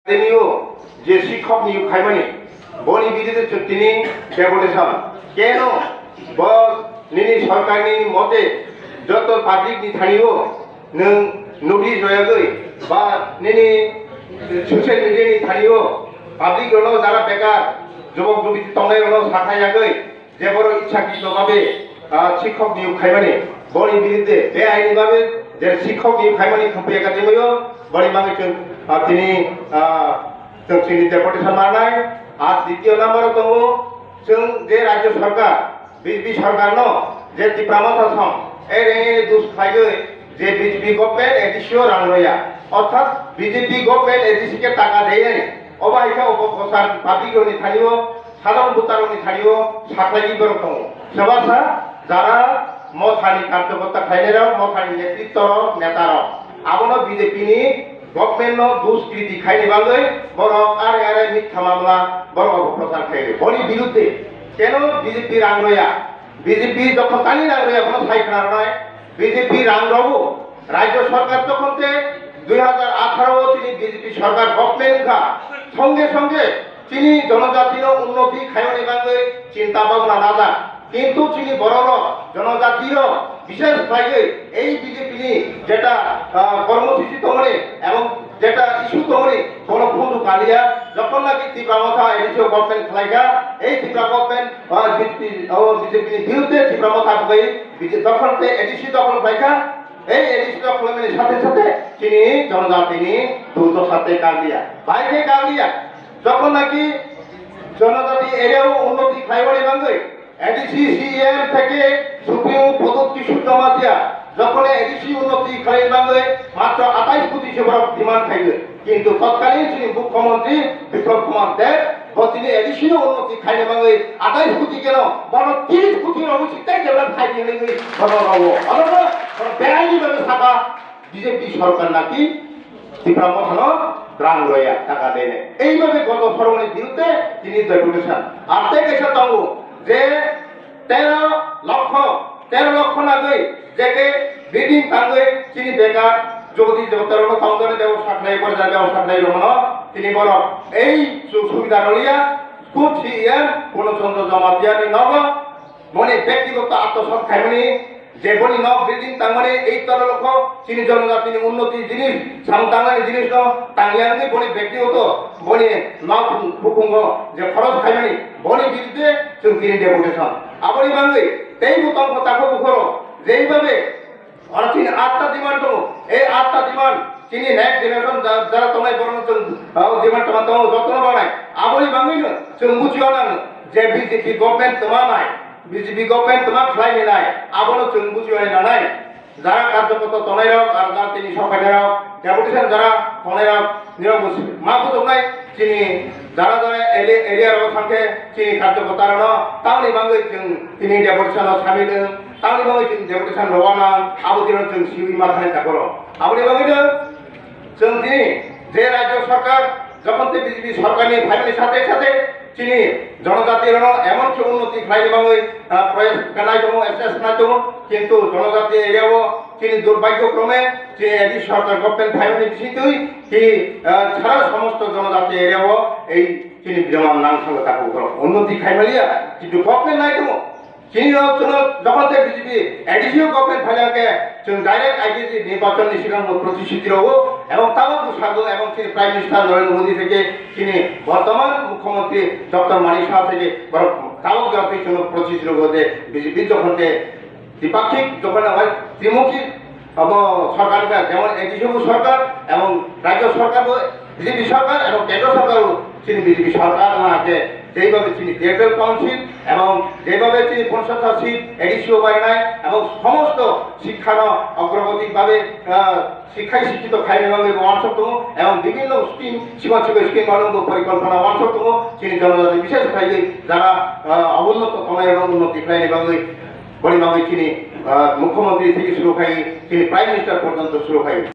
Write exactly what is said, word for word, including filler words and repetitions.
Academy o je sikhok niyok khaimani, boni biruddhe chwng tini deputation. Keno bo nini sorkar nini mote joto public ni thani o nwng notice royagwi ba nini social media ni thani o public rokno jara bekar jubok jubiti tongnai rokno sakhaiyagwi je borok ichchakito babe, ah, sikhok niyok khaimani, boni biruddhe beaini babe je sikhok niyok khaimani Khampi Academy o, boni bagwi chwng, ah, tini, ah, chwng chini deputation marnai. Ar ditiyo number o tongo, chwng je rajyo sarkar, B J P sarkar no je Tipra Motha song, e rengni dus khlaiwi je B J P government A D C o rang roya, orthat B J P government A D C khe taka dei, obo hai khe obo kosan public rokni thani o, sadharon voter rokni thani o sakhlaiwi borok tongo. Swbasa jara mothani karjokorta khlainai rok, mothani netritto rok, neta rok, abono B J P ni government no duskriti khaini bagwi borok are are mitha mamla borok opoprochar khlai. Boni biruddhe keno B J P rang roya, B J P jokhon tani rang roya, bono sai khna rwnai, B J P rang rogo. Rajyo sarkar jokhon te dui hajar atharo o chini B J P sarkar government wngkha, songe songe chini jonojatino unnoti khaiyoni bagwi chinta bhabna najak. Kintu chini bororok, jonojati rok, bishes khlaiwi ei B J P ni jeta, ah, kormosuchi tongmani ebong jeta issue tongmani, bono phundu kaliya. Jokhon naki Tipra Motha A D C o government khlaikha, ei Tipra government, ah, B J P, oh, B J P ni biruddhe Tipra Motha bai B J P dokhol khe A D C dokhol khlaikha, ei A D C dokhol mani sathe sathe chini jonojatini durdosa tei kaliya. Bai khe kaliya. Jokhon naki jonojati area o unnoti khlaimani bagwi A D C C E M theke Supremo Pradyot Kishore Jamatia jokhon A D C unnoti khlai bagwi matro atais koti se borok demand khaio. Kintu totkalin chini Mukhyamantri Biplab Kumar Deb bo tini A D C no unnoti khaina bagwi atais koti keno bono tris koti rogwi se tei develop khai di hinwi bono rogo. Onono bono beaini bagwi saka B J P sorkar naki Tipra Mothano rang roya, taka dene. Ei bhabe goto sormani biruddhe tini deputation. Ar tei kaisa tongo je tero lokho, tero lokho nagwi je ke building tangwi chini bekar jogoti jogotarokno tongdani bebosta khlai, borjak bebosta khlai rokno tini borok ei suk subida rwliya, kut C E M Purno Chandra Jamatia ni nogo. Boni bektigoto atmosat khaimani, je boni nok building tangmani, ei toro lokho chini jonojatini unnoti jinis, samung tangnani jinisno tangya wngwi boni bektigoto boni nok hukungo je khoros khaimani, boni biruddhe chwng tini deputation. Aboni bagwi teibo tongkho takhuk bukhoro jeibabe Oro chini atta demand tongo. Ei atta demand chini next generation ja-, jara tongnai borokno chwng, ah, demand tongma tongo, jotono banai. Aboni bagwino chwng bujiyo nang je B J P government tongma nai, B J P government tongma khlai nai, abono chwng bujiyo nai nanai. Jara karjokorta tongnai rok, ar jara tini sokainai rok, deputation jara tongnai rok, nirok busi-, ma bujoknai. Chini jara jara ele-, area rogo thangkhe chini karjokorta rokno tamoni bagwi chwng tini deputation o samil wng, tamoni bagwi chwng deputation rwna abo dino chwng siwi ma thani takoro. Aboni bagwino chwng tini je rajyo sarkar jokhon tei B J P sarkarni phaimani sathe sathe chini jonojati rokno emon khe unnoti khlaini bagwi, ah, proyas khlai tongo, S S khlai tongo, kintu jonojati area o chini durbhagyo krome chini A D C sarkar government phaimani bisingtwi hi, ah, sara somosto jonojati area o ei chini bidoman nang thangwi takhuk borok unnoti khaimaliya, kintu government nai tongo. Chini rok chwngno jokhon tei B J P A D C o government phailya khe chwng direct I D C nirbachon ni swkang bo protishuti rwo ebong tabok bwskango ebong chini Prime Minister Narendra Modi theke chini bortoman Mukhyamantri Doctor Manik Saha theke borok tabok jagwi chwngno protishuti rwo je B J P jokhon tei Dipakhik jokhon bai Trimukhi abo sorkar wngkha, jemon A D C bo sorkar ebong rajyo sorkar bo B J P sorkar ebong kendro sorkar bo chini B J P sorkar wngkha khe, jeibabe chini tribal council ebong jeibabe chini ponchash ta seat A D C o barinai ebong somosto sikkha no ogrogoti babe, ah, sikkhai sikkito khaina bagwi bo wansok tongo ebong bibhinno scheme, sima sima scheme mano bo porikolpona wansok tongo chini jonojati, bishesh khlaiwi jara, ah, obunnoto tongnai rok unnoti khlaina bagwi. Boni bagwi chini, ah, Mukhyamantri theke suru khai, chini Prime Minister porjonto suru khai.